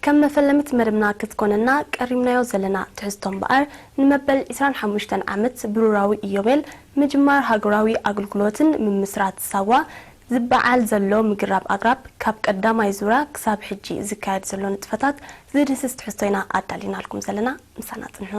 ከም መፈለምት መደብና ክትኮነና ቀሪምናዮ ዘለና ትሕዝቶ እምበኣር፣ ንመበል ዕስራን ሓሙሽተን ዓመት ብሩራዊ ኢዮቤል ምጅማር ሃገራዊ ኣገልግሎትን ምምስራት ሳዋ ዝበዓል ዘሎ ምግራብ ኣግራብ ካብ ቀዳማይ ዙራ ክሳብ ሕጂ ዝካየድ ዘሎ ንጥፈታት ዝድህስስ ትሕዝቶ ኢና ኣዳሊናልኩም ዘለና። ምሳና ጽንሑ።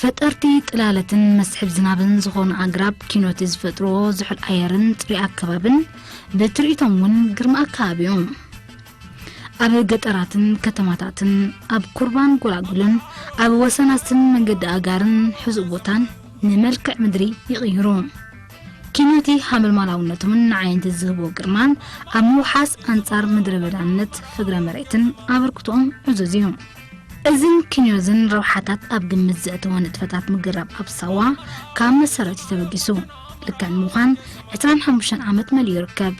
ፈጠርቲ ጥላለትን መስሕብ ዝናብን ዝኾኑ ኣግራብ ኪኖቲ ዝፈጥርዎ ዝሑል ኣየርን ጽሩይ ኣከባብን ብትርኢቶም እውን ግርማ ኣከባቢ እዩ። ኣብ ገጠራትን ከተማታትን ኣብ ኩርባን ጎላጉልን ኣብ ወሰናስን መንገዲ ኣጋርን ሕዙእ ቦታን ንመልክዕ ምድሪ ይቕይሩ። ኪኖቲ ሓመልማላውነቶምን ንዓይንቲ ዝህቦ ግርማን ኣብ ምውሓስ ኣንጻር ምድረ በዳነት ፍግረ መሬትን ኣበርክቶኦም ዕዙዝ እዩ። እዝን ኪንዮዝን ረብሓታት ኣብ ግምት ዘእተወ ንጥፈታት ምግራብ ኣብ ሳዋ ካብ መሰረቱ ተበጊሱ ልክዕ ንምዃን ዕስራን ሓሙሽተን ዓመት መሊኡ ይርከብ።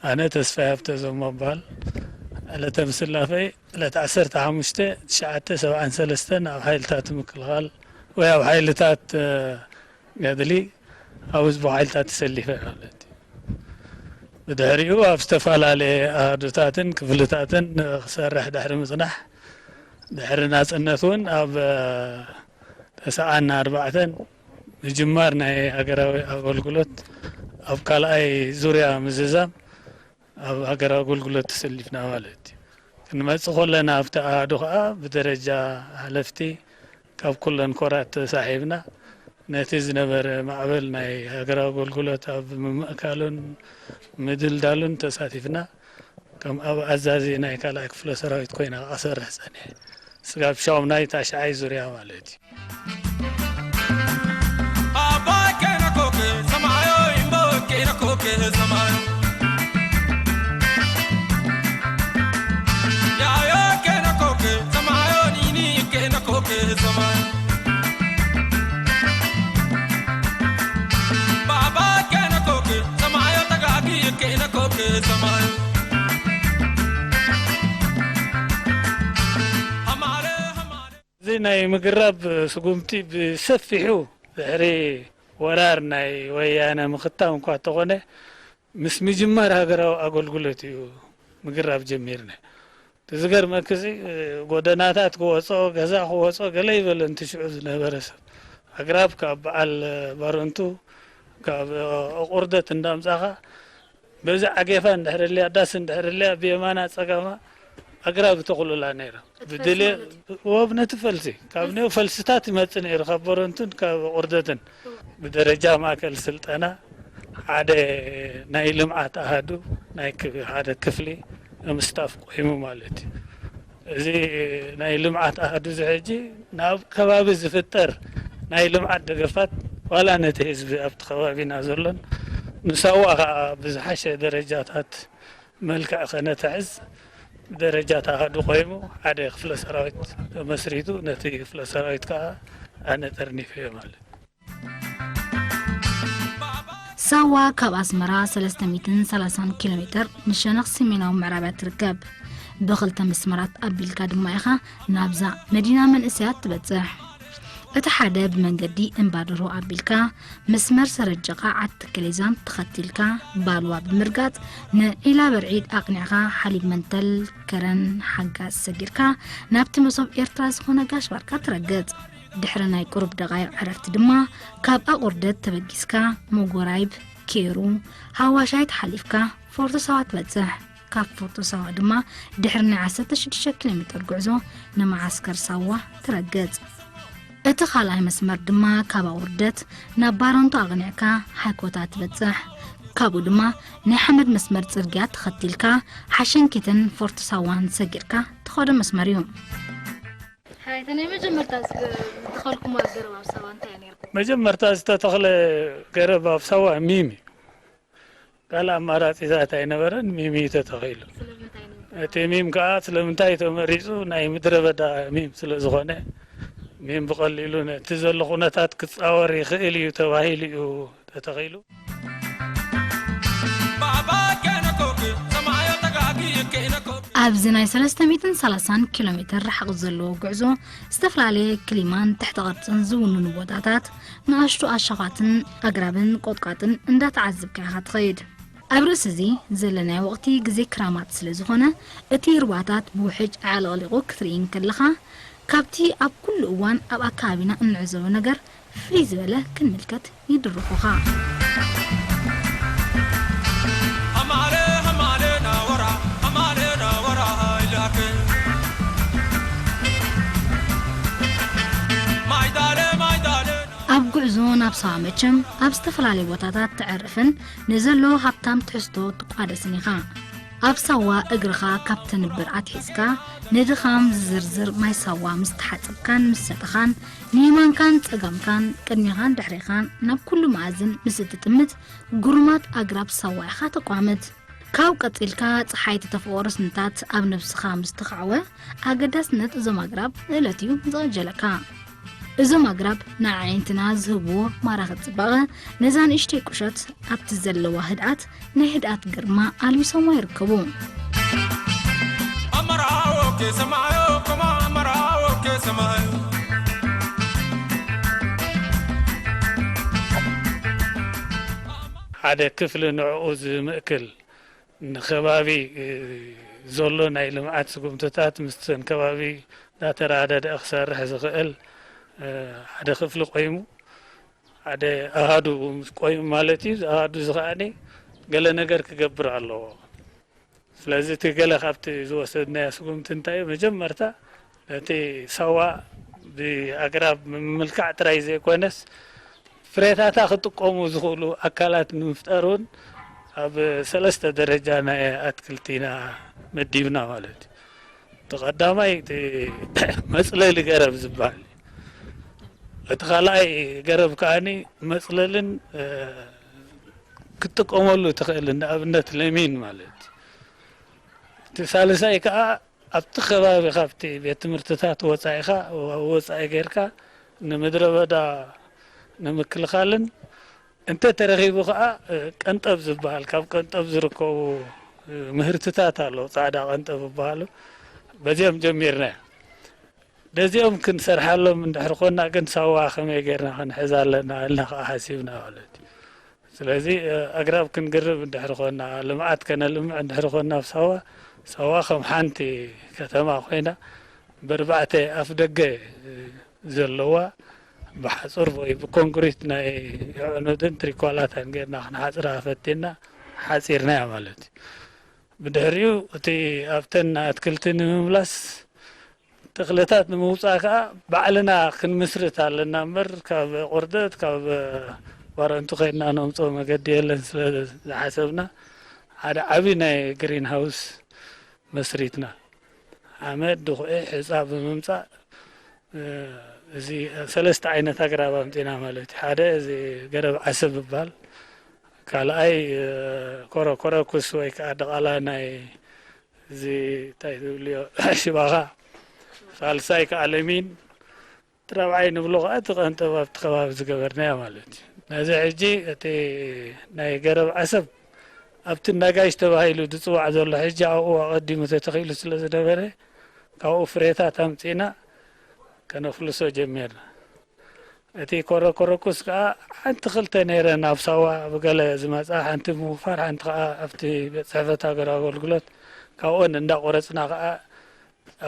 ኣነ ተስፋይ ሃብተ ዘሞ እበሃል። ዕለተ ምስላፈይ ዕለት ዓሰርተ ሓሙሽተ ትሽዓተ ሰብዓን ሰለስተን ኣብ ሓይልታት ምክልኻል ወይ ኣብ ሓይልታት፣ እ፣ ገድሊ ኣብ ህዝቡ ሓይልታት ተሰሊፈ ማለት እዩ። ብድሕሪኡ ኣብ ዝተፈላለየ ኣሃዱታትን ክፍልታትን ክሰርሕ ድሕሪ ምጽናሕ፣ ድሕሪ ናጽነት እውን ኣብ፣ እ፣ ተስዓን ኣርባዕተን ምጅማር ናይ ሃገራዊ ኣገልግሎት ኣብ ካልኣይ ዙርያ ምዝዛም ኣብ ሃገራዊ ኣገልግሎት ተሰሊፍና ማለት እዩ። ክንመጽእ ከለና ኣብቲ ኣሃዱ ከኣ ብደረጃ ሓለፍቲ ካብ ኩለን ኮራት ተሳሒብና ነቲ ዝነበረ ማዕበል ናይ ሃገራዊ ኣገልግሎት ኣብ ምምእካሉን ምድልዳሉን ተሳቲፍና። ከም ኣብ ኣዛዚ ናይ ካልኣይ ክፍለ ሰራዊት ኮይና ክሰርሕ ጸኒሐ። ስጋብ ሻውናይ ታሽዓይ ዙርያ ማለት እዩ። ኣባይ ከይነኮክ ሰማዮ፣ ይምቦ ከይነኮክ ሰማዮ። ያዮ ከይነኮክ ሰማዮ፣ ኒኒ ከይነኮክ ሰማዮ። ባባ ከይነኮክ ሰማዮ፣ ተጋጊ ከይነኮክ ሰማዮ። ሃማረ፣ ሃማረ። እዚ ናይ ምግራብ ስጉምቲ ብሰፊሑ ድሕሪ ወራር ናይ ወያነ ምኽታም እኳ እንተኾነ፣ ምስ ምጅማር ሃገራዊ ኣገልግሎት እዩ ምግራብ ጀሚርና። እቲ ዝገርመኪ እዚ፣ ጎደናታት ክወጾ፣ ገዛ ክወጾ፣ ገለ ይበለ፣ እንት ሽዑ ዝነበረ ሰብ። ኣግራብ ካብ በዓል ባረንቱ፣ ካብ ኣቑርደት እንዳምጻኻ፣ በዚ ዓጌፋ እንድሕር እልያ፣ ዳስ እንድሕር እልያ፣ ብየማና ጸጋማ ኣግራብ ይተኽሉላ ነይሮም። እቲ ፈልሲ ብድሌ ማለት እዩ። ወብ ነቲ ፈልሲ፣ ካብ ፈልሲ። ኔው ፈልስታት ይመጽእ ነይሩ፣ ካብ በረንቱን ካብ ቁርደትን። እዎ። ብደረጃ ማእከል ስልጠና ሓደ ናይ ልምዓት ኣሃዱ፣ ናይ ክ-፣ ሓደ ክፍሊ ንምስታፍ ቆይሙ ማለት እዩ። እዚ ናይ ልምዓት ኣሃዱ እዚ ሕጂ ናብ ከባቢ ዝፍጠር ናይ ልምዓት ደገፋት ዋላ ነቲ ህዝቢ ኣብቲ ከባቢና ዘሎን ንሳዋ ኸዓ ብዝሓሸ ደረጃታት መልክዕ ኸነትሕዝ ደረጃ ተኣሃዱ ቆይሙ ሓደ ክፍለ ሰራዊት ተመስሪቱ ነቲ ክፍለ ሰራዊት ከዓ ኣነ ጠርኒፈዮ ማለት። ሳዋ ካብ ኣስመራ ሰለስተ ሚእትን ሰላሳን ኪሎ ሜተር ንሸነኽ ሰሜናዊ ምዕራብ እያ ትርከብ። ብኽልተ መስመራት ኣቢልካ ድማ ኢኻ ናብዛ መዲና መንእሰያት ትበጽሕ። እቲ ሓደ ብመንገዲ እምባደሮ ኣቢልካ መስመር ሰረጀቓ ዓዲ ከሌዛን ተኸቲልካ ባልዋ ብምርጋጽ ንዒላ በርዒድ ኣቕኒዕካ ሓሊብ መንተል ከረን ሓጋዝ ሰጊርካ ናብቲ መሶብ ኤርትራ ዝኾነ ጋሽ ባርካ ትረግጽ። ድሕሪ ናይ ቁሩብ ደቓይቕ ዕረፍቲ ድማ ካብ ኣቑርደት ተበጊስካ መጎራይብ፣ ኬሩ፣ ሃዋሻይት ሓሊፍካ ፎርቶ ሳዋ ትበጽሕ። ካብ ፎርቶ ሳዋ ድማ ድሕሪ ናይ ዓሰርተ ሽዱሽተ ኪሎ ሜተር ጉዕዞ ንመዓስከር ሳዋ ትረግጽ። እቲ ካልኣይ መስመር ድማ ካብ ኣቑርደት ናብ ባረንቱ ኣቕኒዕካ ሓይኮታ ትበጽሕ። ካብኡ ድማ ናይ ሓመድ መስመር ጽርግያ ተኸቲልካ ሓሸንኪትን ፎርቶ ሳዋን ሰጊርካ ትኸዶ መስመር እዩ። ሓራይ፣ እታ ናይ መጀመርታ ዝገ-፣ ዝተኸልኩሞ ገረብ ኣብ ሳዋ እንታይ እዩ ነይርኩም? መጀመርታ ዝተተኽለ ገረብ ኣብ ሳዋ ሚም እዩ። ካልእ ኣማራጺታት ኣይነበረን፣ ሚም እዩ ተተኺሉ። ስለምንታይ ነይሩ? እቲ ሚም ከኣ ስለምንታይ ተመሪጹ? ናይ ምድረ በዳ ሚም ስለ ዝኾነ፣ ሜን ብቐሊሉ ነቲ ዘሎ ኩነታት ክጻወር ይኽእል እዩ ተባሂሉ እዩ ተተኺሉ። ኣብዚ ናይ ሰለስተ ሚእትን ሰላሳን ኪሎ ሜትር ርሕቐት ዘለዎ ጉዕዞ ዝተፈላለየ ክሊማን ትሕተ ቅርጽን ዝውንኑ ቦታታት፣ ንኣሽቱ ኣሻዃትን ኣግራብን ቆጥቋጥን እንዳተዓዘብካ ኢኻ ትኸይድ። ኣብ ርእሲ እዚ ዘለናዮ ወቕቲ ግዜ ክራማት ስለ ዝኾነ፣ እቲ ሩባታት ብውሕጅ ኣዕለቕሊቑ ክትርኢ እንከለኻ፣ ካብቲ ኣብ ኩሉ እዋን ኣብ ኣከባቢና እንዕዘቦ ነገር ፍልይ ዝበለ ክንምልከት ይድርኹኻ። ኣብ ጉዕዞ ናብ ሳዋ መቸም ኣብ ዝተፈላለየ ቦታታት ተዕርፍን ንዘሎ ሃብታም ትሕዝቶ ትቋደስን ኢኻ። ኣብ ሳዋ እግርኻ ካብ ተንብር ኣትሒዝካ ንድኻም ዝዝርዝር ማይ ሳዋ ምስ ተሓጸብካን ምስ ሰተኻን ንየማንካን ጸጋምካን ቅድሜኻን ድሕሬኻን ናብ ኩሉ መኣዝን ምስ እትጥምት ግሩማት ኣግራብ ሳዋ ኢኻ ተቋምት። ካብ ቀጺልካ ጸሓይ ተተፍኦ ረስንታት ኣብ ነብስኻ ምስ ተኻዕወ ኣገዳስነት እዞም ኣግራብ ንእለት እዩ ዝቐጀለካ። እዞም ኣግራብ ንኣዒንትና ዝህብዎ ማራኺ ጽባቐ ነዛ ንእሽተይ ቁሸት ኣብቲ ዘለዋ ህድኣት ናይ ህድኣት ግርማ ኣልቢሶማ ይርከቡ። ሓደ ክፍሊ ንዕኡ ዝምእክል ንኸባቢ ዘሎ ናይ ልምዓት ስጉምትታት ምስተን ከባቢ እንዳተረዳድአ ክሰርሕ ዝኽእል ሓደ ክፍሊ ቆይሙ ሓደ ኣሃዱ ቆይሙ ማለት እዩ። ኣሃዱ እዚ ከዓኒ ገለ ነገር ክገብር ኣለዎ። ስለዚ እቲ ገለ ካብቲ ዝወሰድናዮ ስጉምቲ እንታይ እዩ? መጀመርታ ነቲ ሳዋ ብኣግራብ ምምልካዕ ጥራይ ዘይኮነስ ፍሬታታ ክጥቀሙ ዝኽእሉ ኣካላት ንምፍጣር እውን ኣብ ሰለስተ ደረጃ ናይ ኣትክልቲ ኢና መዲብና ማለት እዩ። እቲ ቀዳማይ እቲ መፅለሊ ገረብ ዝበሃል እዩ። እቲ ካልኣይ ገረብ ከዓኒ መፅለልን ክትጥቀመሉ ትኽእል ንኣብነት ለሚን ማለት እቲ ሳልሳይ ከዓ ኣብቲ ከባቢ ካብቲ ቤት ትምህርትታት ወፃኢኻ ወፃኢ ጌርካ ንምድረ በዳ ንምክልኻልን እንተ ተረኺቡ ከዓ ቀንጠብ ዝበሃል ካብ ቀንጠብ ዝርከቡ ምህርትታት ኣለዉ ፃዕዳ ቀንጠብ ይበሃሉ በዚኦም ጀሚርና ነዚኦም ክንሰርሓሎም እንድሕር ኮና ግን ሳዋ ከመይ ጌርና ክንሕዝ ኣለና ኢልና ከዓ ሓሲብና ማለት እዩ። ስለዚ ኣግራብ ክንግርብ እንድሕር ኮና ልምዓት ከነልምዕ እንድሕር ኮና ኣብ ሳዋ ሳዋ ከም ሓንቲ ከተማ ኮይና ብርባዕተ ኣፍ ደገ ዘለዋ ብሓፁር ወይ ብኮንክሪት ናይ ዕኑድን ትሪኳላታን ጌርና ክንሓፅራ ፈቲና ሓፂርናያ ማለት እዩ። ብድሕሪኡ እቲ ኣብተን ኣትክልቲ ንምምላስ ተኽልታት ንምውፃእ ከዓ ባዕልና ክንምስርት ኣለና እምበር ካብ ቆርደት ካብ ባረንቱ ከይድና ነምፅኦ መገዲ የለን ስለ ዝሓሰብና ሓደ ዓብዪ ናይ ግሪን ሃውስ መስሪትና ሓመድ ድኹዒ ሕፃ ብምምፃእ እዚ ሰለስተ ዓይነት ኣግራብ ኣምፂና ማለት እዩ ሓደ እዚ ገረብ ዓሰብ ይበሃል ካልኣይ ኮረኮረኩስ ወይ ከዓ ድቓላ ናይ እዚ እንታይ ዝብልዮ ሽባኻ ሳልሳይ ከዓ ለሚን እቲ ራብዓይ ንብሎ ከዓ እቲ ቀንጠብ ኣብቲ ከባቢ ዝገበርናዮ ማለት እዩ ነዚ ሕጂ እቲ ናይ ገረብ ዓሰብ ኣብቲ እንዳጋሽ ተባሂሉ ዝፅዋዕ ዘሎ ሕጂ ኣብኡ ኣቐዲሙ ተተኺሉ ስለ ዝነበረ ካብኡ ፍሬታት ኣምፂእና ከነፍልሶ ጀሚርና እቲ ኮረኮረኩስ ከዓ ሓንቲ ክልተ ነይረን ኣብ ሳዋ ብገለ ዝመፃ ሓንቲ ምውፋር ሓንቲ ከዓ ኣብቲ ቤት ፅሕፈት ሃገር ኣገልግሎት ካብኦን እንዳቆረፅና ከዓ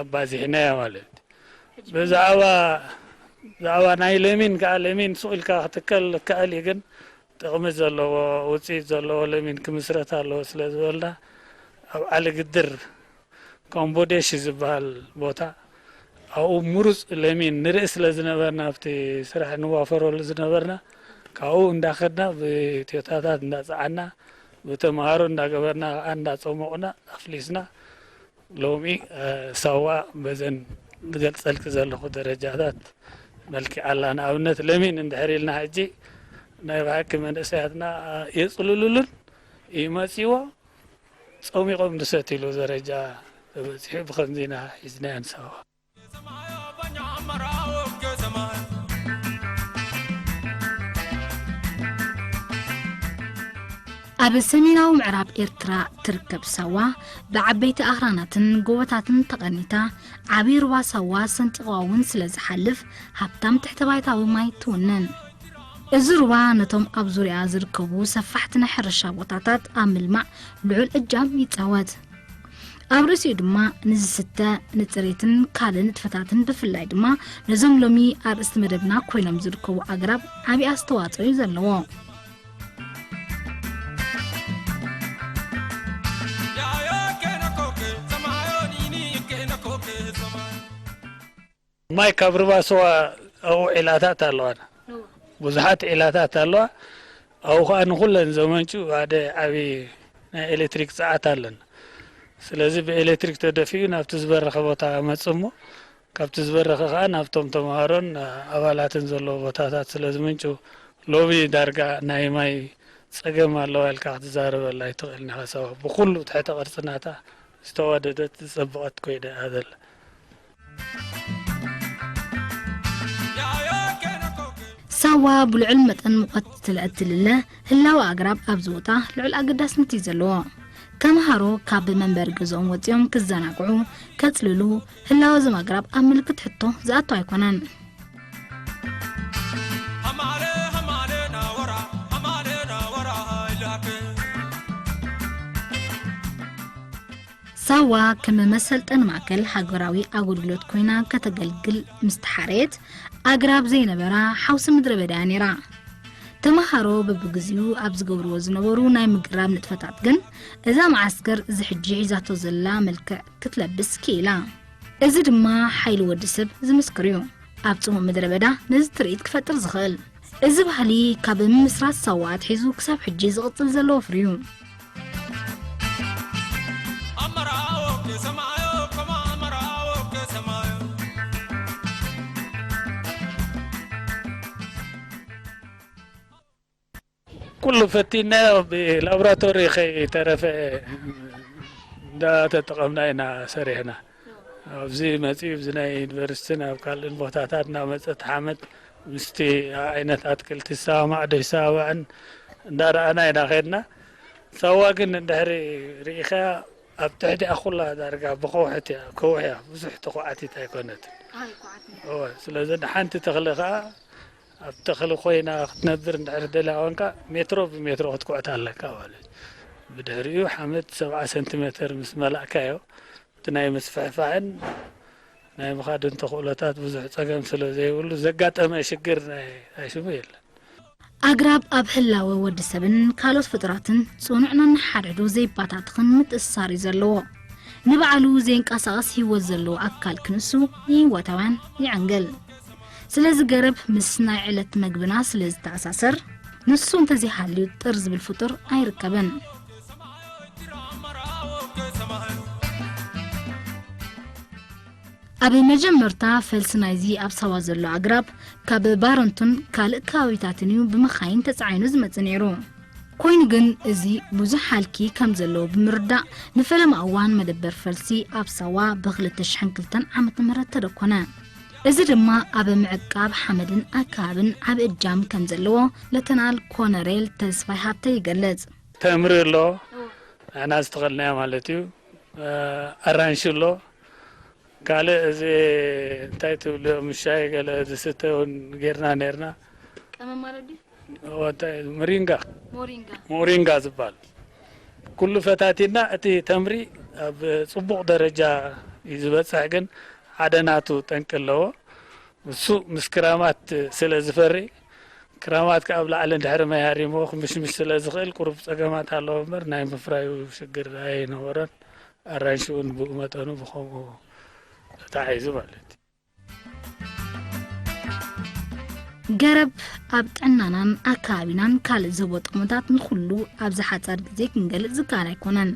ኣባዚሕናያ ማለት ብዛዕባ ብዛዕባ ናይ ለሚን ከዓ ለሚን ሱቕ ኢልካ ክትከል ይከኣል እዩ ግን ጥቕሚ ዘለዎ ውፅኢት ዘለዎ ለሚን ክምስረት ኣለዎ ስለ ዝበልና ኣብ ዓሊ ግድር ኮምቦዴሽ ዝበሃል ቦታ ኣብኡ ምሩፅ ለሚን ንርኢ ስለ ዝነበርና ኣብቲ ስራሕ ንዋፈረሉ ዝነበርና ካብኡ እንዳኸድና ብቴታታት እንዳፀዓና ብተምሃሮ እንዳገበርና ከዓ እንዳፀሞቕና ኣፍሊስና ሎሚ ሳዋ በዘን ዝገልፀልኪ ዘለኹ ደረጃታት መልኪዓ ኣላ ንኣብነት ለሚን እንድሕር ኢልና ሕጂ ናይ ብሓቂ መንእሰያትና የፅልሉሉን ይመፅዎ ጸሚቖም ዝሰትይሉ ደረጃ ተበጺሑ ብኸምዚ ኢና ሒዝናዮ ንሳዋ። ኣብ ሰሜናዊ ምዕራብ ኤርትራ ትርከብ ሳዋ ብዓበይቲ ኣኽራናትን ጎቦታትን ተቐኒታ፣ ዓቢ ሩባ ሳዋ ሰንጢቕዋ እውን ስለ ዝሓልፍ፣ ሃብታም ትሕተ ባይታዊ ማይ ትውንን። እዚ ሩባ ነቶም ኣብ ዙርያኣ ዝርከቡ ሰፋሕቲ ናይ ሕርሻ ቦታታት ኣብ ምልማዕ ልዑል እጃም ይጻወት። ኣብ ርእሲኡ ድማ ንዝስተ፣ ንጽሬትን ካልእ ንጥፈታትን፣ ብፍላይ ድማ ነዞም ሎሚ ኣርእስቲ መደብና ኮይኖም ዝርከቡ ኣግራብ ዓቢ ኣስተዋጽኦ እዩ ዘለዎ። ማይ ካብ ሩባ ስዋ ኣብኡ ዒላታት ኣለዋና። ብዙሓት ዒላታት ኣለዋ። ኣብኡ ኸዓ ንኹለን ዘመንጩ ሓደ ዓብዪ ናይ ኤሌክትሪክ ጸዓት ኣለና። ስለዚ ብኤሌክትሪክ ተደፊኡ ናብቲ ዝበረኸ ቦታ መጽእ እሞ ካብቲ ዝበረኸ ኸዓ ናብቶም ተምሃሮን ኣባላትን ዘለዎ ቦታታት ስለ ዝምንጩ ሎሚ ዳርጋ ናይ ማይ ጸገም ኣለዋ ኢልካ ክትዛረበላ ኣይትኽእልን ኢኻ። ሰባ ብኹሉ ትሕተ ቅርጽ ናታ ዝተዋደደት ዝጸበቐት ኮይና እያ ዘላ። ሳዋ ብልዑል መጠን ሙቐት ስለእትልለ፣ ህላወ ኣግራብ ኣብዚ ቦታ ልዑል ኣገዳስነት እዩ ዘለዎ። ተምሃሮ ካብ መንበሪ ገዝኦም ወጺኦም ክዘናግዑ፣ ከጽልሉ፣ ህላወ እዞም ኣግራብ ኣብ ምልክት ሕቶ ዝኣቱ ኣይኮነን። ሳዋ ከም መሰልጠኒ ማእከል ሃገራዊ ኣገልግሎት ኮይና ከተገልግል ምስ ተሓረየት፣ ኣግራብ ዘይነበራ ሓውሲ ምድረ በዳ እያ ነይራ። ተመሃሮ በብግዜኡ ኣብ ዝገብርዎ ዝነበሩ ናይ ምግራብ ንጥፈታት ግን፣ እዛ መዓስከር እዚ ሕጂ ሒዛቶ ዘላ መልክዕ ክትለብስ ክኢላ። እዚ ድማ ሓይሊ ወዲ ሰብ ዝምስክር እዩ፣ ኣብ ጽሙእ ምድረ በዳ ነዚ ትርኢት ክፈጥር ዝኽእል። እዚ ባህሊ ካብ ምምስራት ሳዋ ኣትሒዙ ክሳብ ሕጂ ዝቕጽል ዘሎ ወፍሪ እዩ። ኩሉ ፈቲናዮ ብላቦራቶሪ ከይተረፈ እንዳተጠቐምና ኢና ሰሪሕና። ኣብዚ መፂኡ ኣብዚ ናይ ዩኒቨርሲቲን ኣብ ካልእን ቦታታት እናመፀ ተሓመድ ምስቲ ዓይነት ኣትክልቲ ዝሰማማዕ ዶ ይሰማማዕን እንዳረኣና ኢና ከድና። ሳዋ ግን እንድሕሪ ርኢኸያ ኣብ ትሕቲኣ ኩላ ዳርጋ ብኸውሕቲ እያ፣ ከውሒ እያ፣ ብዙሕ ተኳዓቲት ኣይኮነትን። እወ፣ ስለዚ ንሓንቲ ተኽሊ ኸዓ ኣብ ተኽሊ ኮይና ክትነብር እንድሕር ደልያ ኮንካ ሜትሮ ብሜትሮ ክትኩዕታ ኣለካ ማለት እዩ። ብድሕሪኡ ሓመድ ሰብዓ ሰንቲሜተር ምስ መላእካዮ እቲ ናይ ምስፍሕፋሕን ናይ ምኻድን ተኽእሎታት ብዙሕ ጸገም ስለ ዘይብሉ ዘጋጠመ ሽግር ናይ ኣይሽሙ የለን። ኣግራብ ኣብ ህላወ ወዲ ሰብን ካልኦት ፍጡራትን ጽኑዕ ነንሓድሕዱ ዘይባታትኽን ምትእስሳር እዩ ዘለዎ። ንባዕሉ ዘየንቀሳቐስ ህይወት ዘለዎ ኣካል ክንሱ ንህይወታውያን ይዕንግል። ስለዚ ገረብ ምስ ናይ ዕለት መግብና ስለ ዝተኣሳሰር፣ ንሱ እንተዘይሃልዩ ጥር ዝብል ፍጡር ኣይርከብን። ኣብ መጀመርታ ፈልሲ ናይዚ ኣብ ሳዋ ዘሎ ኣግራብ ካብ ባረንቱን ካልእ ከባቢታትን እዩ ብመኻይን ተጻዒኑ ዝመጽእ ነይሩ። ኮይኑ ግን እዚ ብዙሕ ሃልኪ ከም ዘለዎ ብምርዳእ ንፈለማ እዋን መደበር ፈልሲ ኣብ ሳዋ ብ ክልተ ሽሕን ክልተን ዓመተ ምህረት ተደኮነ። እዚ ድማ ኣብ ምዕቃብ ሓመድን ኣከባብን ዓቢ እጃም ከም ዘለዎ ለተናል ኮነሬል ተስፋይ ሃብተ ይገልጽ። ተምሪ ኣሎ፣ ንሕና ዝተኸልናዮ ማለት እዩ። ኣራንሺ ኣሎ፣ ካልእ እዚ እንታይ ትብልዮ ምሻይ ገለ ዝስተ እውን ጌርና ነርና። ቀመም ማለት ድዩ? እንታይ ምሪንጋ ሞሪንጋ። ሞሪንጋ ዝበሃል ኩሉ ፈታቲና እቲ ተምሪ ኣብ ጽቡቕ ደረጃ እዩ ዝበጽሕ፣ ግን ሓደ ናቱ ጠንቂ ኣለዎ። እሱ ምስ ክራማት ስለ ዝፈሪ፣ ክራማት ከኣ ኣብ ላዕሊ እንድሕሪ ማይ ሃሪምዎ ክምሽምሽ ስለ ዝኽእል ቁሩብ ጸገማት ኣለዎ እምበር ናይ ምፍራዩ ሽግር ኣይነበሮን። ኣራንሺ እውን ብኡ መጠኑ ብኸምኡ ተታሒዙ ማለት እዩ። ገረብ ኣብ ጥዕናናን ኣከባቢናን ካልእ ዝህቦ ጥቕምታት ንኹሉ ኣብዚ ሓጻር ግዜ ክንገልጽ ዝከኣል ኣይኮነን።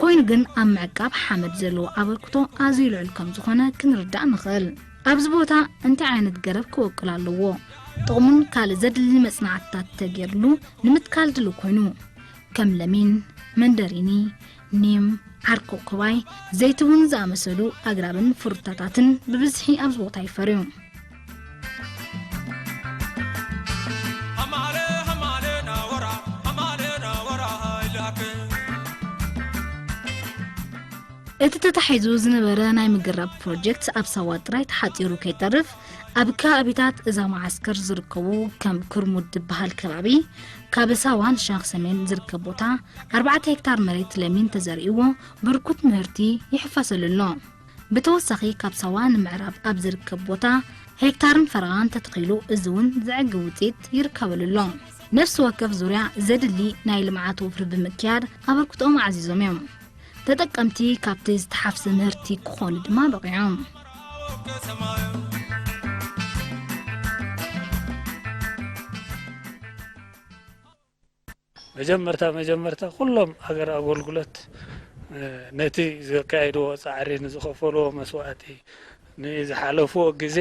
ኮይኑ ግን ኣብ ምዕቃብ ሓመድ ዘለዎ ኣበርክቶ ኣዝዩ ልዑል ከም ዝኾነ ክንርዳእ ንኽእል። ኣብዚ ቦታ እንታይ ዓይነት ገረብ ክወቅል ኣለዎ? ጥቕሙን ካልእ ዘድሊ መጽናዕትታት ተገይርሉ ንምትካል ድሉው ኮይኑ። ከም ለሚን፣ መንደሪኒ፣ ኒም፣ ዓርኮ ኮባይ፣ ዘይትቡን ዝኣመሰሉ ኣግራብን ፍሩታታትን ብብዝሒ ኣብዚ ቦታ ይፈርዩ። እቲ ተታሒዙ ዝነበረ ናይ ምግራብ ፕሮጀክት ኣብ ሳዋ ጥራይ ተሓጺሩ ከይተርፍ፣ ኣብ ከባቢታት እዛ መዓስከር ዝርከቡ ከም ክርሙድ ዝበሃል ከባቢ፣ ካብ ሳዋ ንሻኽ ሰሜን ዝርከብ ቦታ ኣርባዕተ ሄክታር መሬት ለሚን ተዘሪእዎ ብርኩት ምህርቲ ይሕፈሰሉ ኣሎ። ብተወሳኺ ካብ ሳዋ ንምዕራብ ኣብ ዝርከብ ቦታ ሄክታርን ፈረቓን ተተኺሉ፣ እዚ እውን ዘዕግብ ውፅኢት ይርከበሉ ኣሎ። ነፍሲ ወከፍ ዙርያ ዘድሊ ናይ ልምዓት ወፍሪ ብምክያድ ኣበርክቶኦም ኣዕዚዞም እዮም። ተጠቀምቲ ካብቲ ዝተሓፍሰ ምህርቲ ክኾኑ ድማ በቒዖም። መጀመርታ መጀመርታ ኩሎም ሃገር ኣገልግሎት ነቲ ዘካየድዎ ፃዕሪ፣ ንዝኸፈልዎ መስዋእቲ፣ ንዝሓለፍዎ ግዜ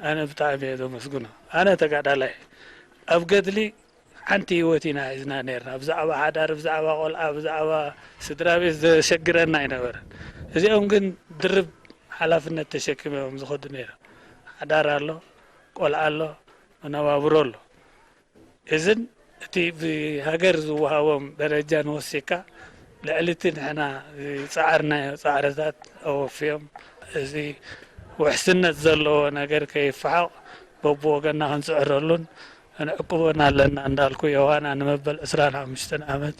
ኣነ ብጣዕሚ እየ ዘመስግኖ። ኣነ ተጋዳላይ ኣብ ገድሊ ሓንቲ ህይወት ኢና ሒዝና ነርና። ብዛዕባ ሓዳር፣ ብዛዕባ ቆልዓ፣ ብዛዕባ ስድራ ቤት ዘሸግረና ኣይነበረን። እዚኦም ግን ድርብ ሓላፍነት ተሸኪሞም እዮም ዝኸዱ ነይሮም። ሓዳር ኣሎ፣ ቆልዓ ኣሎ፣ መነባብሮ ኣሎ። እዝን እቲ ብሃገር ዝወሃቦም ደረጃን ወሲካ ልዕሊ እቲ ንሕና ዝፀዓርናዮ ፃዕርታት ኣወፍዮም። እዚ ውሕስነት ዘለዎ ነገር ከይፈሓቕ በብወገንና ክንፅዕረሉን ክንዕቅቦን ኣለና። እንዳልኩ ዮሃና ንመበል ዕስራን ሓሙሽተን ዓመት